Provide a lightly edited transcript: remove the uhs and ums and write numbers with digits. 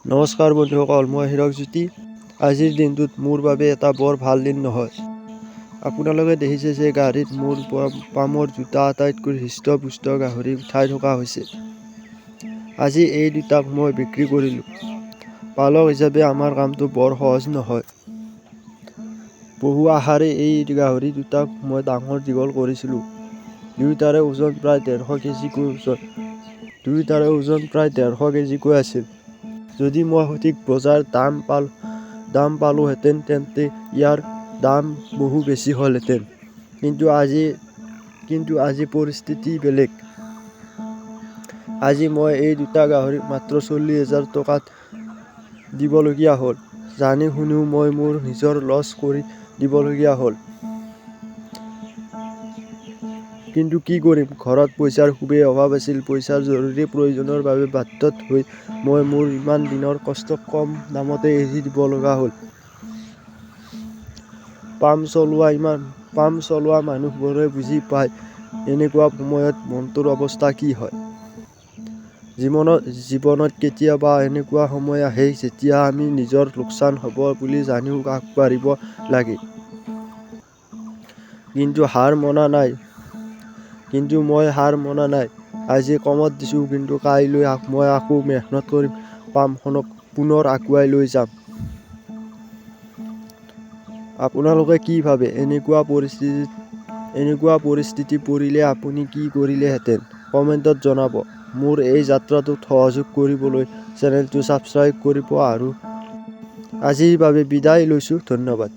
নমস্কাৰ বন্ধুসকল, মই হীৰকজ্যোতি। আজিৰ দিনটোত মোৰ বাবে এটা বৰ ভাল দিন নহয়। আপোনালোকে দেখিছে যে গাড়ীত মোৰ পামৰ দুটা আটাইতকৈ হৃষ্ট-পুষ্ট গাহৰি উঠাই থকা হৈছে। আজি এই দুটাক মই বিক্ৰী কৰিলোঁ। পালক হিচাপে আমাৰ কামটো বৰ সহজ নহয়। বহু আশাৰে এই গাহৰি দুটাক মই ডাঙৰ দীঘল কৰিছিলোঁ। দুয়োটাৰে ওজন প্ৰায় 150 কেজিকৈ ওজন দুয়োটাৰে ওজন প্ৰায় 150 কেজিকৈ আছিল। যদি মই সঠিক বজাৰ দাম পালোহেঁতেন, তেন্তে ইয়াৰ দাম বহু বেছি হ'লহেঁতেন। কিন্তু আজি পৰিস্থিতি বেলেগ। আজি মই এই দুটা গাহৰি মাত্ৰ 40,000 টকাত দিবলগীয়া হ'ল। জানি শুনিও মই মোৰ নিজৰ লছ কৰি দিবলগীয়া হ'ল। কিন্তু কি কৰিম, ঘৰত পইচাৰ খুবেই অভাৱ আছিল। পইচাৰ জৰুৰী প্ৰয়োজনৰ বাবে বাধ্যত হৈ মই মোৰ ইমান দিনৰ কষ্ট কম দামতে এৰি দিব লগা হ'ল। পাম চলোৱা মানুহবোৰে বুজি পায় এনেকুৱা সময়ত মনটোৰ অৱস্থা কি হয়। জীৱনত কেতিয়াবা এনেকুৱা সময় আহে, যেতিয়া আমি নিজৰ লোকচান হ'ব বুলি জানিও আগবাঢ়িব লাগে। কিন্তু হাৰ মনা নাই। কিন্তু মই হাৰ মনা নাই। আজি কমত দিছোঁ, কিন্তু কাইলৈ মই আকৌ মেহনত কৰি পামখনক পুনৰ আগুৱাই লৈ যাম। আপোনালোকে কি ভাবে, এনেকুৱা পৰিস্থিতি পৰিলে আপুনি কি কৰিলেহেঁতেন? কমেণ্টত জনাব। মোৰ এই যাত্ৰাটোত সহযোগ কৰিবলৈ চেনেলটো ছাবস্ক্ৰাইব কৰিব আৰু আজিৰ বাবে বিদায় লৈছোঁ। ধন্যবাদ।